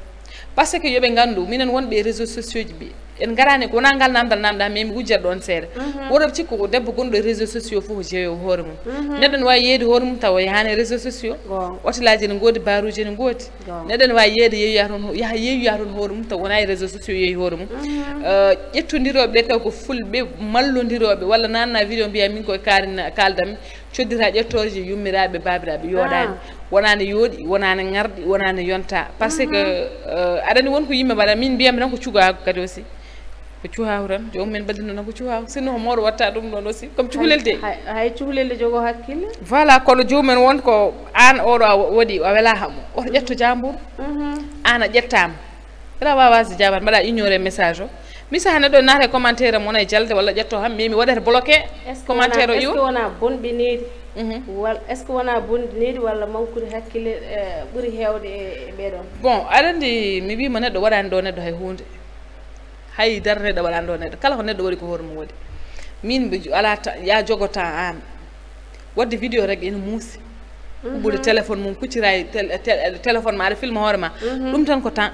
Parce que yo ɓe nganndu, minen wonɓe e réseaux sociaux ji ɓe, En ngaraani ko wonaa ngal namdal namda, mais mi wujjat ɗoon seeɗa. Woɗo cikku ko debbo gonɗo e réseaux sociaux fof ko jeeyo hoore mum. Neɗɗo ne waawi yeeyde hoore mum tawa yahaani e réseaux sociaux. Otelaaji ne ngoodi, baruuji ne ngoodi. Neɗɗo ne waawi yeeyde yeeyoya toon, yaha yeeyoya toon hoore mum tawa wonaa e réseaux sociaux yeeyi hoore mum. Eh, ƴettondirooɓe ɓe taw ko fulɓe mallondirooɓe, walla nanna vidéo mbiya min koye kaari na-, kaaldanmi, coddita ƴettoje yummiraaɓe, baabiraaɓe, yooɗaani. Wonaa ne yooɗi, wonaa ne ŋarɗi, wonaa ne yonta. Parce que, eh, aɗa anndi won ko yimɓe mbaɗa, min mbiyammi tan ko cugaagu kadi aussi. Ko cuhaahu tan, joomum en mbaɗi ɗum tan ko cuhaahu. Sinno ko mawɗo watta ɗum ɗoon aussi, comme cukalel de. Hay, hay, hay cukalel de jogo hakkille. Voilà, kono joomum en won ko aan oɗo a wa-, waɗi, a welaa hamo. Oto ƴetto jaambur. Aan a ƴettaama. Aɗa waawi waasde jaabaade, mbaɗa ignorer message o. Mi saha neɗɗo naata e commentaire am, wona e jalde walla ƴetto ham, mais mi waɗata bloqué commentaire o iwa. Est-ce que wona bonɓe needi? Wal-, est-ce que wona bonɓe needi walla mankude hakkille, eh, ɓuri heewde e, e ɓee ɗoon? Bon, aɗa anndi mi wiima neɗɗo waɗaani ɗo neɗɗo hay huunde. Hay dara neɗɗo waɗaani ɗo neɗɗo. Kala ko neɗɗo waɗi ko hoore mum waɗi. Min mbi-, alaa ta-, ya jogo temps aan. Waɗde vidéo rek ina muusi. Huɓɓude téléphone mum, kuccira e tel-, tel-, téléphone ma, aɗa filma hoore ma. Ɗum tan ko temps.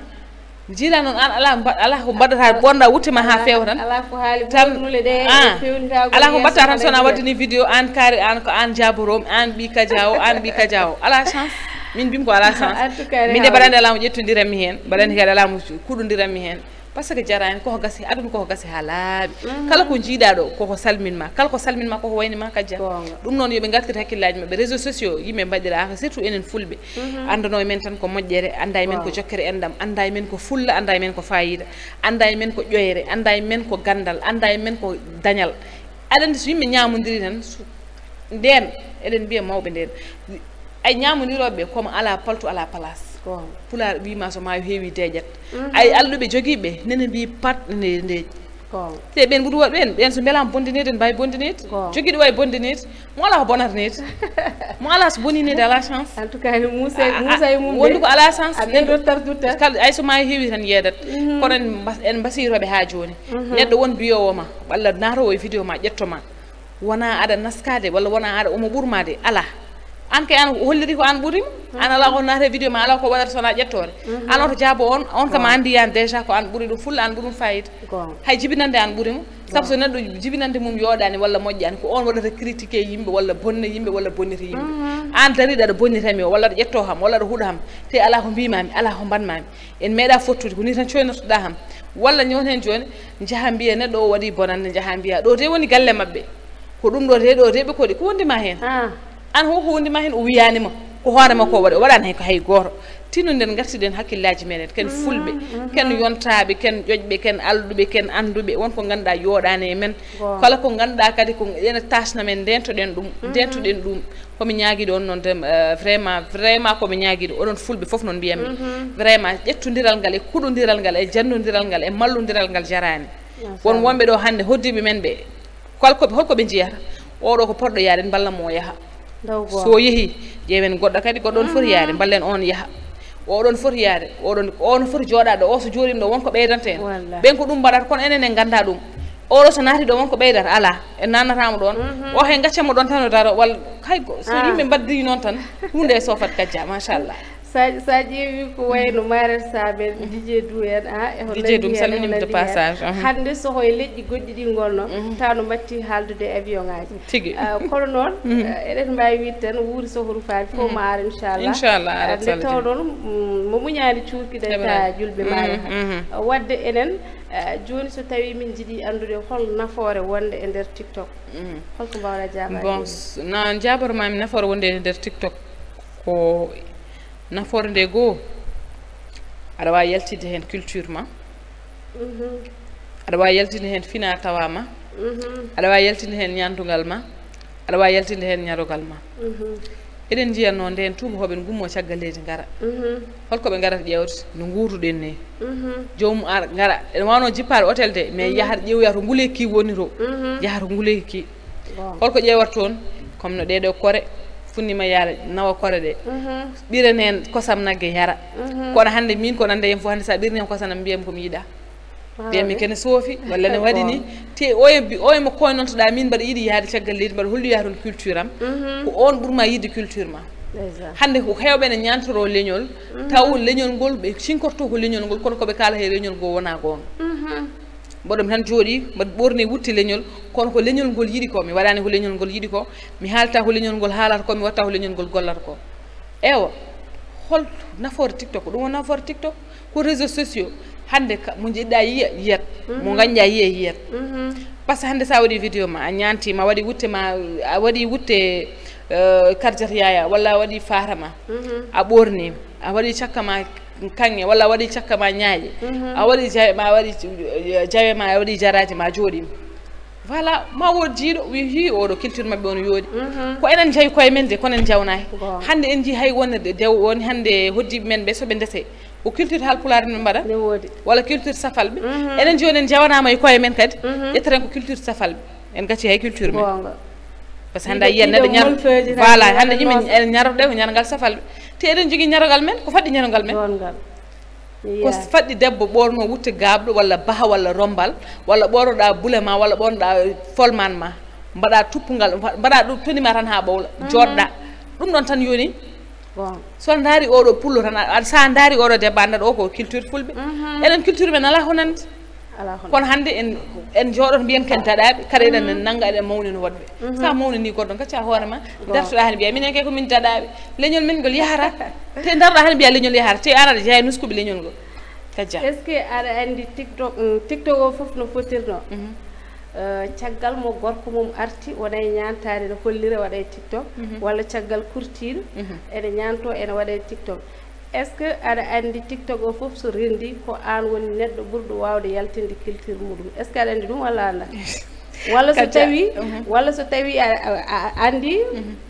Jiila noon aan alaa mba-, alaa ko mbaɗata, ɓoornoɗa wutte ma haa feewa tan. Alaa ko haali tan, ɓoornude ɗe, ah, e feewnitagol alaa ko mbaɗta yeeso tan, ma so wonaa ɗe waɗde ni vidéo, aan kaari, aan ko aan jaaboroomi, aan ɓii kaja o, aan ɓii kaja o. Alaa chance. Min mbimi ko alaa chance. En tout cas, min de mbaɗande alaa mo ƴettondiranmi heen, mbaɗande kadi alaa mo kuɗondiranmi heen. Parce que jaraani, koko gasi, aduna koko gasi haa laaɓi. Kala ko njiiɗaa ɗo, koko salmin ma. Kala ko salmin ma, koko wayni ma kajja. Goonga. Ɗum noon, yo ɓe ngartir hakkillaaji maɓɓe. Réseaux sociaux, yimɓe mbaɗiraaka, surtout enen fulɓe. Anndanoo e men tan ko moƴƴere, annda e men ko jokkere enɗam, annda e men ko fulla, annda e men ko faayiida, annda e men ko ƴoyre, annda e men ko ganndal, annda e men ko dañal. Aɗa anndi so yimɓe ñaamondiri tan, so, ndeen, eɗen mbiya mawɓe ndeen, ay ñaamondirooɓe ɓe, komo alaa paltu, alaa place. Pulaar wiima so maayo heewi deeƴat. Ay alɗuɓe jogiiɓe, nene mbii pat nde ndeeƴi. Te ɓeen ɓuri waɗ-, ɓeen, ɓeen so mbelaama bonde needi, ene mbaawi bonde needi. Jogiiɗo waawi bonde needi. Mo alaa ko bonata needi. Mo alaa so bonii needi, alaa chance. En tout cas, Moussa, a, a, Moussa e mum wondu de, ko alaa chance. A ɓeydoto tardude tan. Kala, ay so maayo heewi tan yeedat. Kono en mbas-, en mbasiyotooɓe haa jooni. Neɗɗo won mbiyoowo ma, walla naatoowo e vidéo ma, ƴetto ma. Wonaa aɗa naskaade, walla wonaa aɗa omo ɓurmaade, alaa. Aan kay, aan holliri ko aan ɓuri mo. Aan alaa ko naata e vidéo ma, alaa ko waɗata so wonaa ƴettoore. Aan oto jaabo on, on kam a anndi yaan déjà ko aan ɓuri ɗum fulla, aan ɓuri ɗum faayiida. Hay jibinande aan ɓuri mo. Sabu so neɗɗo jibinande mum yooɗaani walla moƴƴaani, ko on waɗata critiquer yimɓe, walla bonna yimɓe, walla bonnita yimɓe. Aan dariiɗo aɗa bonnita mi o, walla aɗa ƴettoo ham, walla aɗa huɗa ham. Te alaa ko mbiimaami, alaa ko mbaɗmaami. En meeɗaa fottude, ko nii tan coynotoɗaa ham. Walla ñoon heen jooni, njaha mbiya neɗɗo o waɗi bonannde, njaha mbiya ɗo de woni galle maɓɓe. Ko ɗum ɗo de, ɗo de ɓe koɗi, ko wondi ma heen? Aan ho ko wondi ma heen, o wiyaani ma. Ko hoore makko o waɗi, o waɗaani hay ko hay gooto. Tinno nden ngartiɗen hakkillaaji meɗen, ken fulɓe, ken yontaaɓe, ken ƴoƴɓe, ken alɗuɓe, ken annduɓe, won ko ngannduɗaa yooɗaani e men. Kala ko ngannduɗaa kadi ko ene taasna men, ndeentoɗen ɗum, ndeentoɗen ɗum. Ko mi ñaagiiɗo on noon, dem, eh, vraiment, vraiment ko mi ñaagiiɗo onon fulɓe fof noon mbiyammi. Vraiment, ƴettondiral ngal e kuɗondiral ngal e janndondiral ngal e mallondiral ngal jaraani. Won wonɓe ɗo hannde hoddiiɓe men ɓe, kala ko ɓe, holko ɓe njiyata? Oɗo ko poɗɗo yaade, en mballan mo o yaha. So o yehi, ƴeewen goɗɗo kadi, goɗɗo on foti yaade, mballen on yaha. Oɗon foti yaade, oɗon, on foti jooɗaade, o so jooɗiima ɗo, won ko ɓeydanta en. Ɓen ko ɗum mbaɗata, kono enen en nganndaa ɗum. Oɗo so naati ɗo, won ko ɓeydata, alaa. En naannataamo ɗoon. O he, ngaccan mo ɗoon tan o daro, walla hay go-, so yimɓe mbaddii noon tan, huunde e soofat kajja, machallah. Sa, sa ƴeewi ko wayno Maret Saben, Didier Dou en, a, e hono Didier Dou, mi salminiima de passage. Hannde so ko e leƴƴi goɗɗi ɗi ngonno, tawa no mbatti haaldude e avion ŋaaji. Tigi. Ah, kono noon, eh, eɗen mbaawi wiide tan, wuuri so ko rufaani, fof ma ar, inchallah. Inchallah, ar. Ah, nde taw noon, mm, mo muñaani cuurki dañta julɓe maare. Ah, waɗde enen, ah, jooni so tawii min njiɗi anndude hol nafoore wonde e nder TikTok? Holko mbaawɗaa jaabaade? Bon, s-, na jaaboto maami nafoore wonde e nder TikTok ko nafoore nde goo, aɗa waawi yaltinde heen culture ma. Aɗa waawi yaltinde heen fina tawa ma. Aɗa waawi yaltinde heen ñaamdugal ma. Aɗa waawi yaltinde heen ñarogal ma. Eɗen njiyatnoo ndeen tuubakooɓe ne ngummoo caggal leydi ngara. Holko ɓe ngarata ƴeewde? No nguurduɗen ni. Joomum ar ngara. Ene waawno jippaade otel de, mais yahat ƴeewoya to nguleyki woni to. Yahat to nguleyki. Holko ƴeewata toon? Comme no ɗee ɗoo kore, funniima yaade nawa kore ɗe. Ɓiren heen kosam nagge yara. Kono hannde miin ko nande heen fof, hannde so a ɓirnii heen kosam am, mbiyam ko mi yiɗaa. Mbiyam mi kene soofi, walla ne waɗi ni. Te oye bi-, oye mo koynontoɗaa, miin mbaɗa yiɗi yahde caggal leydi, mbaɗa holloya toon culture am. Ko oon ɓurma yiɗde culture ma. Hannde ko heewɓe ne ñaantoroo leñol, taw leñol ngol, ɓe cinkorto ko leñol ngol, kono ko ɓe kaala he leñol ngol wonaa goonga. Mboɗo mi tan jooɗi, mboɗo ɓorni wutte leñol, kono ko leñol ngol yiɗi ko, mi waɗani ko leñol ngol yiɗi ko, mi haalta ko leñol ngol haalata ko, mi watta ko leñol ngol gollata ko. Ewa, hol nafoore TikTok? Ko ɗum woni nafoore TikTok, ko réseaux sociaux. Hannde ka, mo njiɗɗa yiya, yiyat. Mo ngañɗa yiya, yiyat. Par ce que hannde sa waɗi vidéo ma, a ñaantima, a waɗi wutte ma, a waɗi wutte, euh, karjat yaya, walla a waɗi faara ma, a ɓornima, a waɗi cakka ma kaŋŋe, walla a waɗi cakka ma ñaaƴe, a waɗi jawe ma, a waɗi jawe ma, a waɗi jaraji ma, a jooɗima. Voilà, ma wood jiiɗo, wi, hi, oɗo culture maɓɓe on yooɗi. Ko enen njawi koye men de, kono en njawnaki. Hannde en jii hay wonde dew, woni hannde hoddiɓe men ɓe, soɓe ndese, ko culture Haalpulaar en ɓe mbaɗa? Ne woodi. Walla culture Safalɓe? Enen jooni en njawanama e koye men kadi, ƴetteten ko culture Safalɓe. En gacci hay culture men. Goonga. Par ce que hannde a yiyat neɗɗo ñar-, voilà, hannde yimɓe en ñarorde ko ñargal Safalɓe. Te eɗen jogii ñarogal men, ko faɗɗi ñarogal men? Goongal. Ko faɗɗi debbo ɓorno wutte gaaɓɗo walla baha walla rombal, walla ɓornoɗa bule ma, walla ɓornoɗa folman ma, mbaɗa tuppungal, mbaɗa ɗum toni ma tan ha ɓowla, joɗɗa. Ɗum ɗon tan yoni. Bon. So a ndaari oɗo pullo tan, a, a, so a ndaari oɗo debbo, anndat o ko culture fulɓe. Enen culture men alaa honande. Alaa honande. Kono hannde en, en jooɗoto mbiyen ken daɗaaɓe, kala eɗen nannga eɗen mawnina woɗɓe. Sa mawnini goɗɗo, gacca hoore ma, dartoɗa heen mbiya, minen kay ko min daɗaaɓe. Leñol men ngol yahata. Te ndaroɗa heen mbiya leñol yahata. Te an aɗa jeeya nuskuɓe leñol ngol. Kajja. Est-ce que aɗa anndi TikTok, mm, TikTok o fof no fotirno? Euh, caggal mo gorko mum arti, wona e ñaantaade, no hollira, waɗa e TikTok, walla caggal kurtiiɗo, ene ñaanto, ene waɗa e TikTok. Est-ce que aɗa anndi TikTok o fof so renndi ko aan woni neɗɗo ɓurɗo waawde yaltinde culture muɗum? Est-ce que aɗa anndi ɗum walla a anndaa? Walla so tawi, walla so tawi a, a, a anndi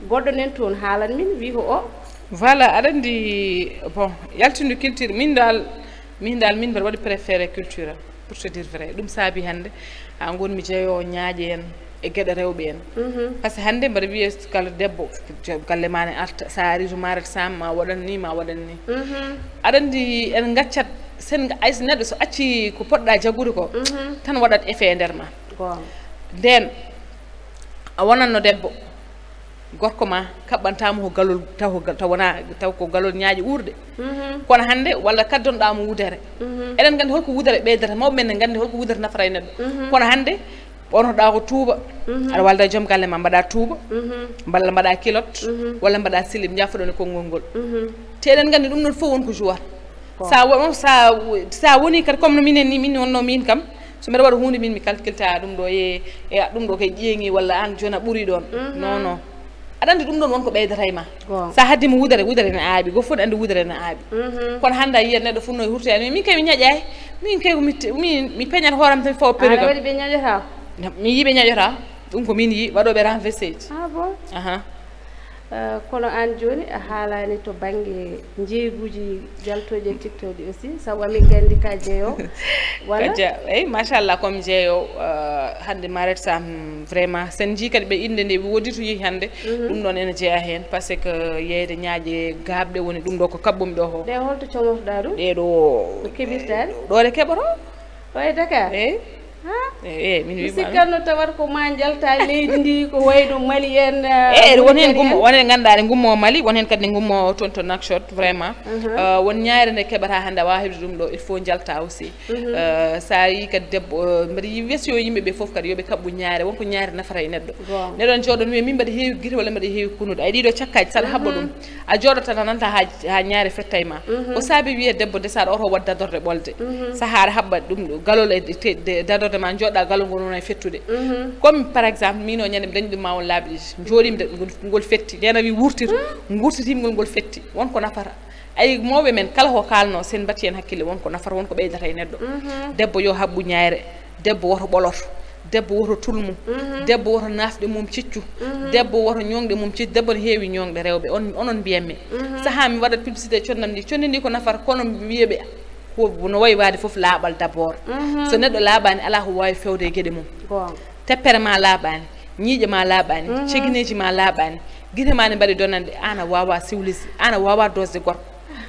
goɗɗo nan toon haalan min, wi ko o. Voilà, aɗa anndi, bon, yaltinde culture, min dal, min dal, min mbeɗa waɗi préféré culture am, pour te dire vrai. Ɗum saabi hannde, ha ngonmi jeeyo ñaaƴe en e geɗe rewɓe en. Par ce que hannde mbaɗa wiye kala debbo, galle ma ne arta, sa ari to Maret Sam, ma waɗan ni, ma waɗan ni. Aɗa anndi en ngaccat, sen, ay so neɗɗo so acci ko poɗɗa jaggude ko, tan waɗat effet e nder ma. Goonga. Nden, a wonanno debbo, gorko ma kaɓɓantamo ko galol, taw ko gal-, taw wona, taw ko galol ñaaƴe uurde. Kono hannde, walla kaddonɗamo wudere. Eɗen nganndi holko wudere ɓeydata, mawɓe men ne nganndi holko wudere nafata e neɗɗo. Kono hannde, ɓornoɗa ko tuuba, aɗa walda e joom galle ma, mbaɗa tuuba, mballa mbaɗa kilot, walla mbaɗa silib, jaafoɗon e konngol ngol. Te eɗen nganndi ɗum ɗon fof won ko jouwata. Sa wo-, sa, sa woni kadi, comme no minen ni, min wonno min kam, so mbeɗa waɗa huunde, min mi calculta ɗum ɗo e, e ɗum ɗo kay ƴeeŋi walla aan jooni a ɓuri ɗoon. Non, non. Aɗa anndi ɗum ɗoon won ko ɓeydata e ma. Goonga. Sa haddima wudere, wudere ne aaɓi, go fof ne anndi wudere ne aaɓi. Kono hannde a yiyat neɗɗo fof no e hurtoyaade, min, min kay mi ñaƴaani, min kay ko mi te-, min, mi peñat hooram tan mi fawa perruque. Aɗa waɗi ɓe ñaƴata? Mi yii ɓe ñaƴata, ɗum ko min yii, waɗooɓe renversé ji. Ah bon? Aha. Eh, kono aan jooni a haalaani to bannge njeeyguuji jaltooji e TikTok ɗi aussi, sabu amin nganndi ka jeeyo, walla? Ka jeeyo, eyi, machallah, comme jeeyo, eh, hannde Maret Sam, vraiment, sen njii kadi ɓe innde nde woodi to yehi hannde, ɗum ɗoon ene jeyaa heen, par ce que yeeyde ñaaƴe gaaɓɗe woni ɗum ɗo ko kaɓɓumi ɗo ko. Ɗe holto comotoɗaa ɗum? Ɗe ɗo. Ɗo keɓirtaa ɗe? Ɗo ɗe keɓoto. Ɗo e Dakar? Eyi. Ha? Eyi, eyi, min mi wiima sikkanno tawata ko ma njalta leydi ndi, ko wayno Mali en, eh, eyi, won heen gummo, won heen ngannduɗaa ne gummo Mali, won heen kadi ne gummo toon to Nouakchott, vraiment. Euh, won ñaayre nde keɓata hannde a waawa heɓde ɗum ɗo, il faut njalta aussi. Euh, sa yii kadi debbo, euh, mbeɗa yii weso yo yimɓe ɓe fof kadi yo ɓe kaɓɓu ñaayre, won ko ñaayre nafata e neɗɗo. Neɗɗo ne jooɗo ne wiya min mbeɗa heewi gite walla mbeɗa heewi kunnuɗe. Ay ɗiɗo cakkaaji saɗa haɓɓa ɗum. A jooɗata tan, nanta ha, ha ñaare fetta e ma. Ko saabi wiye debbo nde saɗa oto waɗ dadorde ɓolde. Saha aɗa haɓɓa ɗum ɗo, galol e te-, de-, dadorde ma, jooɗa galol ngol wona e fettude. Comme par exemple, min o ñande mi dañi ɗum ma won laabi ɗiɗi. Jooɗimi de, ngol, ngol fetti. Ndena wi wurtir, ngurtitim ngol, ngol fetti. Won ko nafata. Ay mawɓe men kala ko kalno, sen mbatti hen hakkille, won ko nafata, won ko ɓeydata e neɗɗo. Debbo yo haɓɓu ñaayre. Debbo woto ɓoloto, debbo woto tulmu, debbo woto nafɗe mum ciccu, debbo woto ñoŋɗe mum ciccu, debbo ne heewi ñoŋɗe rewɓe. On, onon mbiyanmi. Saha mi waɗat publicité connam ndi, conndi ndi ko nafata, kono mi wiyaɓe ko no wayi waade fof laaɓal d'abord. So neɗɗo laaɓaani, alaa ko waawi fewde e geɗe mum. Goonga. Teppere ma laaɓaani, ñiiƴe ma laaɓaani, cegineeji ma laaɓaani, gite ma ne mbaɗi donande, aan a waawaa civilisé, aan a waawaa dosde gorko.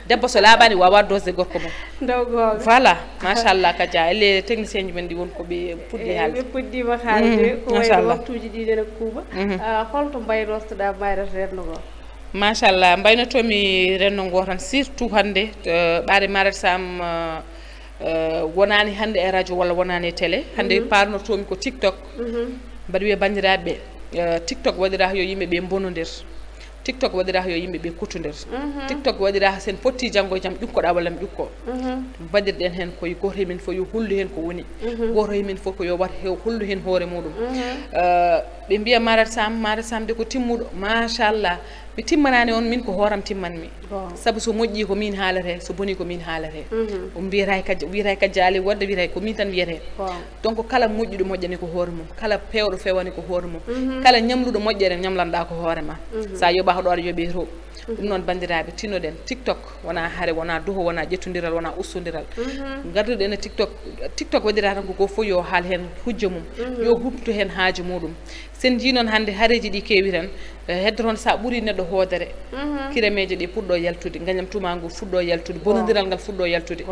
Debbo so laaɓaani, waawaa dosde gorko mum. Ndaw goonga. Voilà, machallah, Kadia, elle technicien ji men ɗi won ko ɓe puɗɗi haalde. Ɓe puɗɗiima haalde, ko wayno machallah. Waktuuji ɗi nena kuuɓa. Ah, holto mbaynortoɗaa Maret renndo ngo? Machallah, mbaynotomi renndo ngo tan, surtout hannde, eh, ɓaade Maret Sam, eh, Eh, wonaani hannde e radio walla wonaani e télé. Hannde paarnortoomi ko TikTok. Mbaɗa wiya banndiraaɓe, eh, TikTok waɗiraaka yo yimɓe ɓe mbonodir. TikTok waɗiraaka yo yimɓe ɓe kutondir. TikTok waɗiraaka sen potti janngo e jam ƴukkoɗaa walla mi ƴukko. Mbaɗirɗen heen koye gooto e men fof yo hullu heen ko woni. Gooto e men fof ko yo wat he hullu heen hoore muɗum. Eh, ɓe mbiya Marat Sam, Marat Sam de ko timmuɗo. Machallah. Mi timmanaani on, min ko hooram timmanmi. Sabu so moƴƴi ko min haalete, so boni ko min haalete. On mbiyata ka, wiyata ka jaali wadde, wiyata ko min tan wiyete. Donc kala moƴƴuɗo moƴƴani ko hoore mum, kala peewɗo fewani ko hoore mum, kala ñamluɗo moƴƴere ñamlanɗa ko hoore ma. Sa yoɓaka ɗo aɗa yoɓe to. Ɗum noon banndiraaɓe, tinnoɗen TikTok wona hare, wona duho, wona ƴettodiral, wona ustodiral. Ngarduɗen e TikTok, TikTok waɗira tan ko ko fof yo haal heen hujja mum, yo huɓto heen haaju muɗum. Sen njii noon hannde hareeji ɗi keewi tan, eh, heddo toon sa ɓuri neɗɗo hoodere, kiremeeje ɗe puɗɗo yaltude, ngañam tuma ngu fuɗɗo yaltude, bonondiral ngal fuɗɗo yaltude.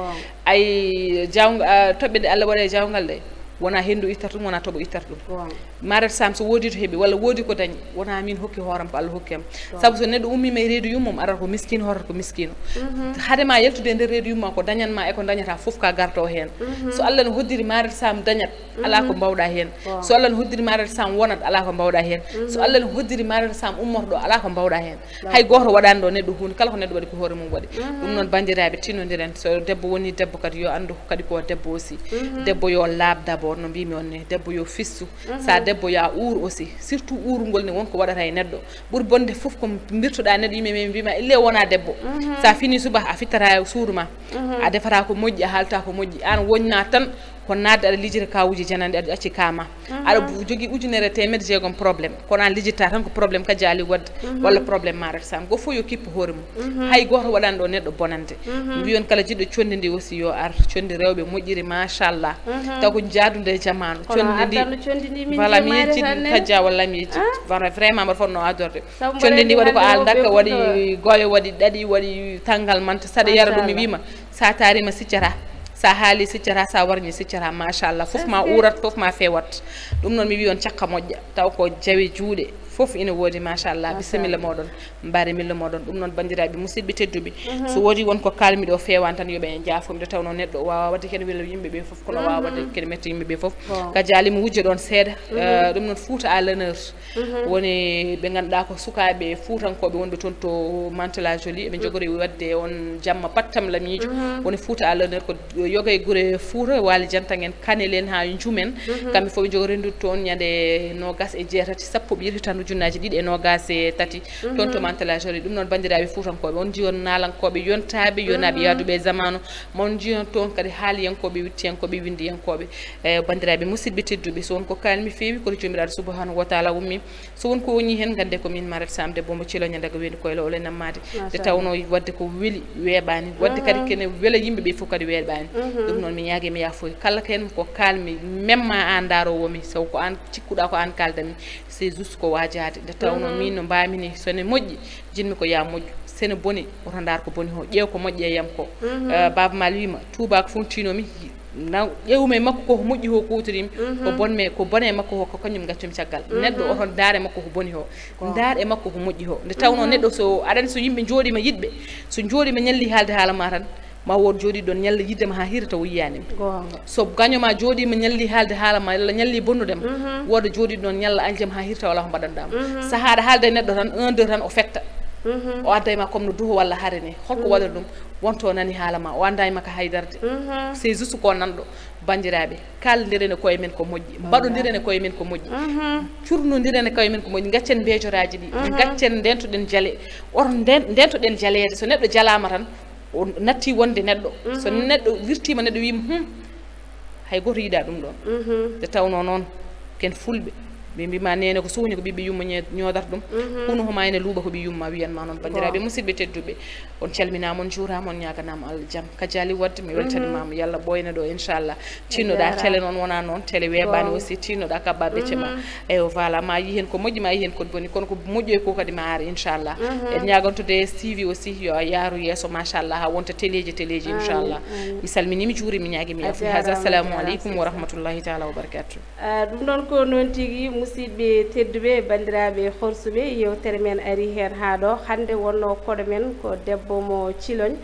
Ay, jawnga-, ah, toɓɓe nde Allah waɗa e jawngal ɗe, wona henndu ittata ɗum, wona toɓo ittata ɗum. Marat Sam so woodi to heɓi walla woodi ko dañi, wona min hokki hooram, ko Allah hokki am. Sabu so neɗɗo ummiima e reedu yummum, arata ko miskiino, horata ko miskiino. Hade ma yaltude e nder reedu yumma, ko dañan ma e ko dañata fof ka garto heen. So Allah no hoddiri Marat Sam dañat, ala ko mbawɗa heen. So Allah no hoddiri Marat Sam wonat, ala ko mbawɗa heen. So Allah no hoddiri Marat Sam ummorɗo, ala ko mbawɗa heen. Hay gooto waɗani ɗo neɗɗo huunde, kala ko neɗɗo waɗi ko hoore mum waɗi. Ɗum noon banndiraaɓe, tinnodiren. So debbo woni debbo kadi yo anndu kadi ko debbo aussi. Debbo yo laaɓ d'abord, no mbimi on ni, debbo yo fistu. Sa debbo ya uur aussi, surtout uurngol ne won ko waɗata e neɗɗo. Ɓuri bonde fof ko mbirtoɗa neɗɗo, yimɓe ɓe mbima elle wona debbo. Sa fini suba a fittata e suudu ma. A defata ko moƴƴi, a haalta ko moƴƴi. An woñna tan ko nadde aɗa lijira kawuji janandi, aɗa acci kama. Aɗa bu-, jogui ujunere e teemedde jeegom problème. Kono an lijitta tan ko problème ka jaali wadde, walla problème Marat Sam. Go fof yo kippu hoore mum. Hay gooto waɗani ɗo neɗɗo bonande. Mi wiyon kala jiɗɗo condi ndi aussi yo ar. Condi rewɓe moƴƴiri, machallah. Taw ko jaadude e jamaanu. Condi ndi, voilà, mi yejjiti kajja walla mi yejjiti. Voilà, vraiment mbaɗa fotno adorde. Condi ndi waɗi ko aldaka, waɗi goyo, waɗi ɗaɗi, waɗi tanngal manta. Saɗa yara ɗum, mi wima, sa taarima siccata, sa haali siccata, sa warñi siccata, machallah. Fof ma uurat, fof ma fewat. Ɗum noon mi wi on cakka moƴƴa, taw ko jawe juuɗe, fof ina woodi, machallah. Bisimilla moɗon, mbaari milla moɗon. Ɗum noon banndiraaɓe musidɓe tedduɓe, so woodi won ko kalmi ɗo feewani tan, yo ɓe njaafo mi. Nde tawnoo neɗɗo o waawaa waɗde kene wela yimɓe ɓe fof, kono waawaa waɗde kene metta yimɓe ɓe fof. Ka jaali mi wujja ɗon seeɗa. Eh, ɗum noon Fouta à l'honneur. Woni ɓe ngannduɗaa ko sukaaɓe fuutankooɓe wonɓe toon to Mantes-la-Jolie, eɓe njogori waɗde on jamma pattam lamiijo. Woni Fouta à l'honneur ko yoga e gure Fouta, Waali Jantan en, Kanel en haa Njuum en. Kamɓe fof ɓe njogori renndude toon ñande noogas e jeetati, sappo ɓiire hitandu ujunnaaji ɗiɗi e noogas e tati. Toon to Mantes-la-Jolie. Ɗum noon banndiraaɓe fuutankooɓe, on njiyon naalankooɓe yontaaɓe, yonaaɓe yaaduɓe e zamaanu. Mon njiyon toon kadi haaliyankooɓe, wittiyankooɓe, winndiyankooɓe. E banndiraaɓe musidɓe tedduɓe, so won ko kalmi feewi, koto Joomiraaɗo Subhaanahu wa Taala ummi. So won ko woni heen, nganndee ko min Marat Sam debbo mo Ciloña daga Weendu Koyla, ole nammaade. Nde tawnoo waɗde ko weli, weeɓaani. Waɗde kadi kene wela yimɓe ɓe fof kadi weeɓaani. Ɗum noon mi ñaagii mi yaafoyi. Kala heen ko kalmi, memma aan ndaaroowo mi, sabu ko aan cikkuɗaa ko aan kaalda mi. C'est juste ko waajaade. Nde tawnoo min no mbaami ni, so ne moƴƴi, jinmi ko yaa moƴƴu. So ne boni, woto ndaar ko boni ho. Ƴeew ko moƴƴi e yam ko. Eh, Baaba Maal wiima, tuubaako fof no tiinoo mi, na ƴeewmi e makko ko moƴƴi ho kuutoriimi, ko bonmi, ko bone e makko ho, ko kañum ngaccumi caggal. Neɗɗo oto ndaar e makko ko boni ho. Ndaar e makko ko moƴƴi ho. Nde tawnoo neɗɗo so, aɗa anndi so yimɓe njooɗiima yiɗɓe, so njooɗiima ñalli haalde haala ma tan, ma wood jooɗiiɗo ɗoon ñalla yiɗde ma haa hiira taw yiyaani ma. So gaño ma jooɗiima ñalli haalde haala ma, walla ñalli bonnude ma, wooda jooɗiiɗo ɗoon ñalla alja ma haa hiira taw alaa ko mbaɗanɗaa mo. Sahaa aɗa haalda e neɗɗo tan, un, deux tan o fetta. O adda e ma comme no duho walla hare ni. Holko waɗata ɗum? Wonto o nani haala ma, o anndaa e makka haydarde. C'est juste ko nanɗo. Banndiraaɓe, kaalndiren e koye men ko moƴƴi, mbaɗondiren e koye men ko moƴƴi, cuurnondiren e koye men ko moƴƴi, ngaccen mbeejoraaji ɗi, ngaccen ndeentoɗen jale, oto ndeen-, ndeentoɗen jaleede. So neɗɗo jalaama tan, o natti wonde neɗɗo. So neɗɗo wirtiima, neɗɗo wiima, hum, hay gooto yiɗaa ɗum ɗoon. Nde tawnoo noon, ken fulɓe, ɓe mbima neene ko suuñi ko ɓiɓɓe yumma ñe-, ñoodata ɗum. Kunu homa ene luuɓa ko ɓi yumma, wiyanma noon. Banndiraaɓe musidɓe tedduɓe, on calminaama, on njuuraama, on ñaaganaama Allah jam. Ka jaali waɗde, mi weltanimaama. Yalla ɓooyna ɗo, inchallah. Tinnoɗaa télé noon wonaa noon, télé weeɓaani aussi, tinnoɗaa kaɓɓa becce ma. Eywa, voilà, ma yi heen ko moƴƴi, ma yi heen ko boni, kono ko moƴƴi ko kadi ma ar, inchallah. En ñaagonto D S T V aussi yo yaaru yeeso, machallah, haa wonta téléji, téléji, inchallah. Mi salminii, mi juurii, mi ñaagii, mi yaafuya. Haza, assalamu aleykum wa rahmatullahi taala wa barakatuh. Ah, ɗum ɗon ko noon tigi, musidɓe tedduɓe, banndiraaɓe horsuɓe, yewtere men ari heen haa ɗo. Hannde wonnoo koɗo men ko debbo mo Ciloñ.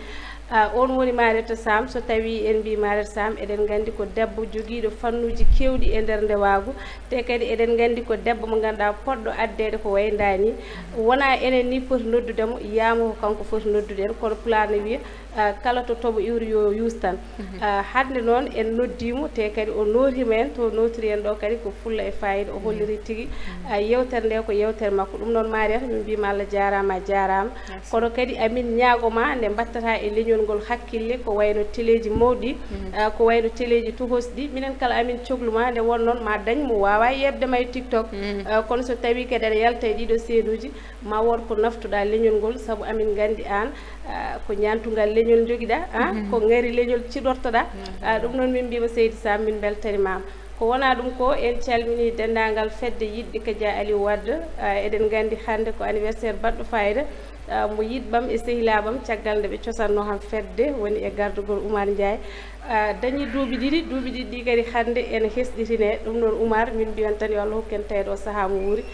Ah, on woni Mariétou Sam. So tawii en mbii Mariétou Sam, eɗen nganndi ko debbo jogiiɗo fannuuji keewɗi e nder ndewaagu, te kadi eɗen nganndi ko debbo mo ngannduɗaa poɗɗo addeede ko wayi ndaa nii. Wonaa enen nii poti noddude mo, yiyaama ko kanko foti noddude en, kono Pulaar ne wiya, ah, kala to toɓo iwri yo yuus tan. Ah, hannde noon en noddii mo, te kadi o nootiima en, to nootiri en ɗo kadi ko fulla e faayiida, o holliri tigi, ah, yeewtere nde ko yeewtere makko. Ɗum noon Mariétou, min mbiima Allah jaaraama, a jaaraama. Kono kadi amin ñaago ma nde mbattata e leñol ngol hakkille, ko wayno teleeji mawɗi, ah, ko wayno teleeji tohosɗi. Minen kala amin coglu ma nde won noon ma dañ mo waawa yeɓde ma e TikTok. Ah, kono so tawii kadi aɗa yalta e ɗiɗo seenuuji, ma wood ko naftuɗa leñol ngol, sabu amin nganndi aan, ah, ko ñaantungal leñol njogiɗa, ah, ko ŋari leñol ciɗortoɗa. Ah, ɗum noon min mbiima Seydi Sam, min mbeltanimaama. Ko wonaa ɗum ko, en calminii denndaangal fedde yiɗde Kaja Aliou Wade. Ah, eɗen nganndi hannde ko anniversaire baɗɗo faayiida, ah, mo yiɗɓam e sehilaaɓam, caggal nde ɓe cosatnoo ham fedde, woni e gardagol Oumar Ndiaye. Ah, dañii duuɓi ɗiɗi, duuɓi ɗiɗi ɗi kadi hannde ene hesɗitine. Ɗum noon Oumar, min mbiyan tan yo Allah hokku en taweede o sahaa mo wuuri.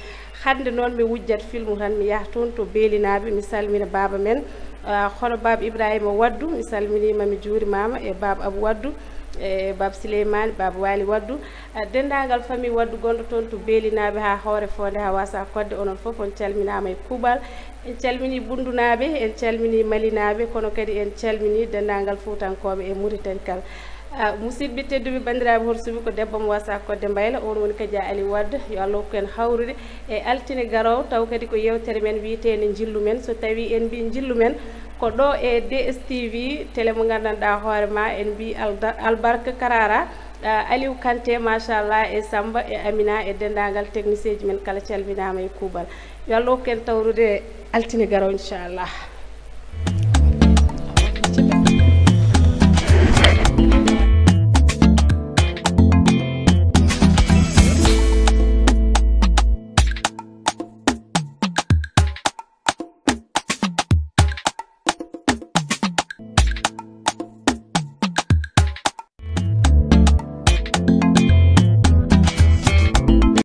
Hannde noon mi wujjat filmu tan, mi yaha toon to Beelinaaɓe, mi salmina baaba men, ah, hono Baaba Ibrahima Waddu, mi salminiima, mi juurimaama, e Baaba Abu Waddu, e Baaba Sileymaani, Baaba Waali Waddu, ah, denndaangal famille Waddu gonɗo toon to Beelinaaɓe haa Hoore Foonde, haa Waasa Kodde, onon fof on calminaama e kuuɓal. En calminii Bunndunaaɓe, en calminii Malinaaɓe, kono kadi en calminii denndaangal Fuutankooɓe e Muritani kala. Ah, musidɓe tedduɓe, banndiraaɓe horsuɓe, ko debbo mo Waasa Kodde Mbayla, oon woni Kaja Aliou Wade. Yo Allah hokku en hawrude e altine garoowo, taw kadi ko yeewtere men wiyeteende Njillu Men. So tawii en mbii Njillu Men, ko ɗo e D S T V, télé mo nganndanɗaa hoore ma, en mbii Alda-, Albarka Karara, ah, Aliou Kanté, machallah, e Samba, e Amina, e denndaangal technicien ji men kala calminaama e kuuɓal. Yo Allah hokku en tawrude altine garoowo, inchallah.